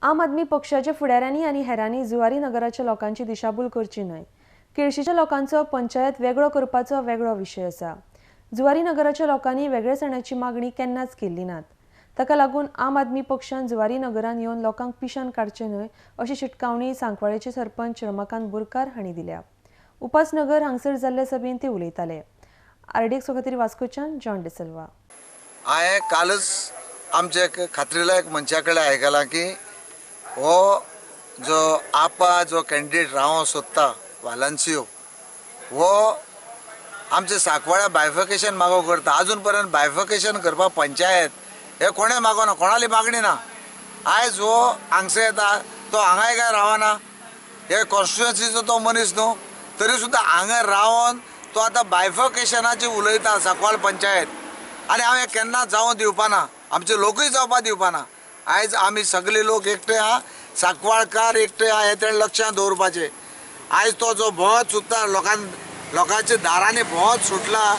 आम आदमी पक्षाच्या फुडाऱ्यांनी आनी हेरांनी जुवारी नगराच्या लोकांची दिशाभूल करची न्हय. केळशीच्या लोकांचो पंचायत वेगळो करपाचो वेगळो विशय आसा. जुवारी नगराच्या लोकांनी वेगळेसणाची मागणी केन्नाच केल्ली नात. ताका लागून आम आदमी पक्षान जुवारी नगरान येवन लोकांक पिशान काडचें न्हय अशी शिटकावणी सांकवाळेचे सरपंच रमाकांत बोरकार हांणी दिल्या. उपासनगर हांगसर जाल्ले सभेंत ते उलयताले. आरडीएक्स खातीर वास्कोच्यान जॉन डिसिल्वा. हांवें कालच आमच्या एक खात्रीलायक मनशा कडेन आयकलां की हो जो आपा जो कॅन्डिडेट रावोंक सोदता वालन्सियो हो आमचे सांकवाळ्या बायफर्केशन मागो करता. अजून पर्यंत बायफर्केशन करपाक पंचायत हे कोणें मागोना, कोणाली मागणी ना. आयज हो हांगसर येता तो हांगाय काय रावना, हे कॉन्स्टिट्युएन्सीचो तो मनीस न्हू, तरी सुद्दां हांगा रावन तो आतां बायफर्केशनाची उलयता सांकवाळ पंचायत. आनी हांव हें केन्ना जावं दिवपाना, आमचे लोकूय जावपा दिवपाना. आयज आमी सगळे लोक एकटे आहा, सांकवाळकार एकटे आहा, हें तेणें लक्षांत दवरपाचें. आयज तो जो भोंवत सुट्टा लोकांच्या दारांनी भोंवत सुटला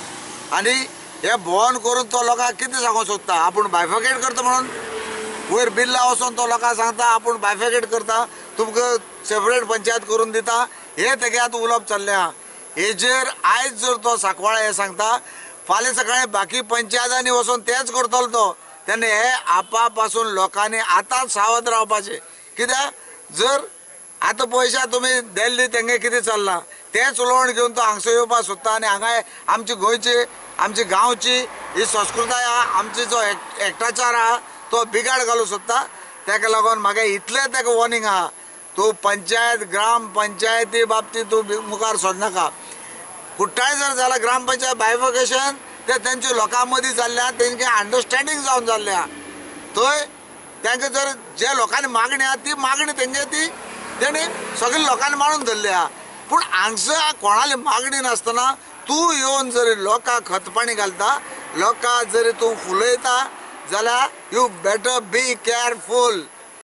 आनी हे भोंवन करून तो लोकांक कितें सांगूंक सोदता, आपूण बायफर्केट करता म्हणून वयर बिल्ला वचोन तो लोकांक सांगता आपूण बायफर्केट करता, तुमकां सेपरेट पंचायत करून दिता. हे तेगे आतां उलोवप चल्लें आहा. हेजेर आयज जर तो सांकवाळ हें सांगता, फाल्यां सकाळीं बाकी पंचायतांनी वचोन तेंच करतलो तो. तेन्ना हे आपा पासून लोकांनी आतांच सावध रावपाचें. कित्याक जर आतां पयशा तुमी दिल्ली तेंगे कितें चल्लां तेंच उलोवण घेवन तो हांगसर येवपाक सोदता. आनी हांगा आमची गोंयची आमची गांवची ही संस्कृताय आहा, आमची जो एकटाचार आहा तो बिगाड घालूंक सोदता. तेका लागून म्हाका इतलें तेका वॉर्निंग आहा, तूं पंचायत ग्राम पंचायती बाबतींत तूं मुखार सोदनाका. कुठ्ठाळे जर जालां ग्राम पंचायत बायफर्केशन ते तेंच्या लोकां मदीं जाल्लें आहा, तेंचें अंडरस्टँडींग जावन जाल्लें आहा. थंय तांकां जर जे लोकांनी मागणी आहा ती मागणी तेंगे ती तेणी सगळ्या लोकांनी मांडून धरली आहा. पूण हांगसर कोणाली मागणी नासतना तूं येवन जरी लोकांक खतपाणी घालता, लोकांक जरी तूं फुलयता जाल्यार you better be careful.